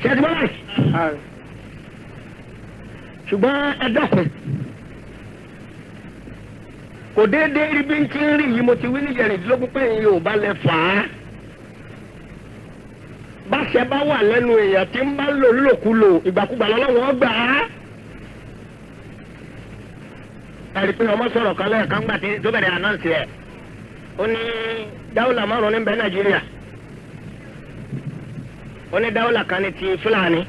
Ṣé ẹ ti bọ́ báyìí? Ṣùgbọ́n ẹ dákun, kò déédéé rí bí n ti ń rí yìí. Mo ti wí níjẹ̀rìndínlógún pé Yorùbá lẹ fà á. Báṣẹ bá wà lẹ́nu èèyàn tí ń bá lò lòkulò, ìgbàkúgbà lọ́wọ́ gbà á. Ẹ̀rí pé ọmọ sọ̀rọ̀ kan lẹ́ẹ̀kan gbà tí tó bẹ̀rẹ̀ ànáǹsì ẹ̀, ó ní dáwùlà márùn-ún ní bẹ́ẹ̀ Nàìjíríà. Ó ní dáwùlà kan ní ti Fúlàní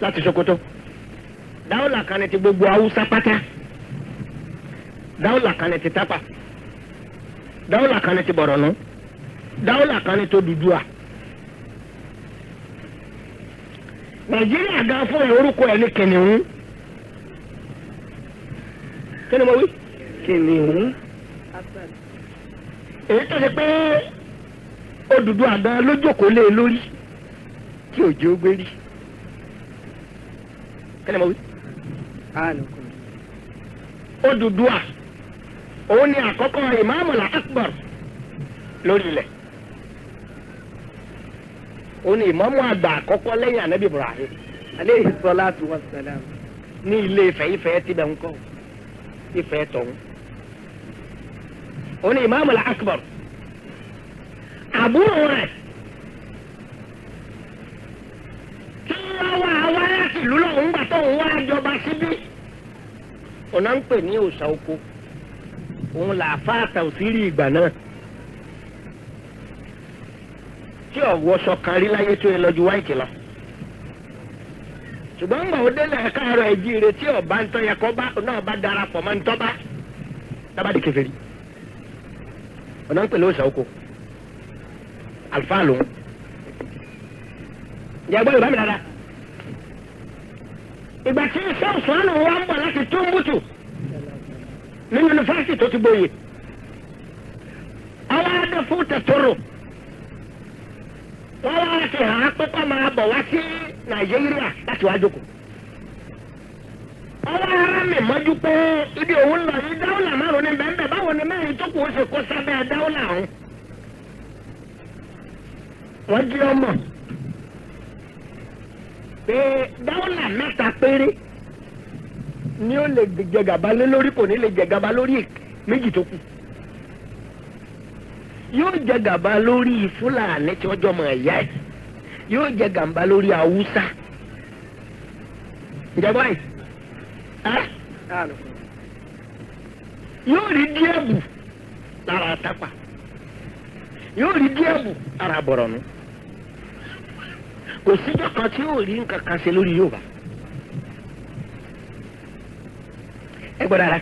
láti Sokoto, dáwùlà kan ní ti gbogbo Haúsá pátá, dáwùlà kan ní ti Tápà, dáwùlà kan ní ti Bọ̀rọ̀nù, dáwùlà kan ní tó Odùduwà. Nàìjíríà gan fún ẹ, orúkọ ẹ ní kìnìún. Kí ni mo wí? Kìnìún. Èyí tó ṣe pé Odùduwà gan ló jókòó lé e lórí tí òjò gbé rí. Kí ni mo wí? Odùduwà, òun ni àkọ́kọ́ ìmáàmù akbar lórí ilẹ̀. Òun ni ìmáàmù àgbà àkọ́kọ́ lẹ́yìn Ànábì Ibrahim Aleyhi salatu wa salam. Ní ilé Ifẹ̀. Ifẹ̀ ti bẹ̀ ń kọ́ Ifẹ̀ tọ̀hún. Òun ni ìmáàmù akbar. Àbúrò rẹ̀ tí wọ́n wá wá láti ìlú lọ́hùn gbà tó ń wá jọba síbí, ọ̀nà ń pè ní òòṣà oko. Òun là fáàtà òsírì ìgbà náà tí ọ̀wọ́sọ kan rí láyé tó yẹ lọ́jú wáìtì lọ. Ṣùgbọ́n ńgbà ó délẹ̀ káàárọ̀ ẹ̀jíire tí ọba ń tọ́ yẹ kọ́ bá náà bá darapọ̀ mọ́ ń tọ́ bá tábà di kèfèrí. Ọ̀nà ń pè ní òòṣà oko, àlùfáà lòun. Ǹjẹ́ gbọ́dọ̀ bá mi dáadáa? Ìgbà tí sọ́ọ̀sì wọn wá ń bọ̀ láti Túmbùtù ní yunifásitì tó ti gboyè, àwọn adé fún tẹ̀tọ́rọ̀ wọ́n wá fi hàn án pé kó máa bọ̀ wá sí Nàìjíríà láti wá jókòó. Ọwọ́ ara mi mọ́jú pé ibi òun lọ yìí, dáwọ́là márùn ní bẹ́ẹ̀, báwo ni mẹ́rin tó kù ó ṣe kó sábẹ́ dáwọ́là ọ̀hún? Wọ́n jí ọmọ pé dáwọ́là mẹ́ta péré ni ó lè jẹ gàba lé lórí, kò ní lè jẹ gàba lórí méjì tó kù. Yóò jẹ gàba lórí Fúlàní tí wọ́n jọmọ ẹ̀yà ẹ̀, yóò jẹ gàba lórí Haúsá. Ìjọba yìí yóò rí díẹ̀ bù lára Tápà, yóò rí díẹ̀ bù lára Bọ̀rọ̀nù. Kò síjọ́ kan tí yóò rí nǹkan kan ṣe lórí Yorùbá. Ẹ gbọ́dọ̀ ara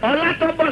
ọlá tó bọ́.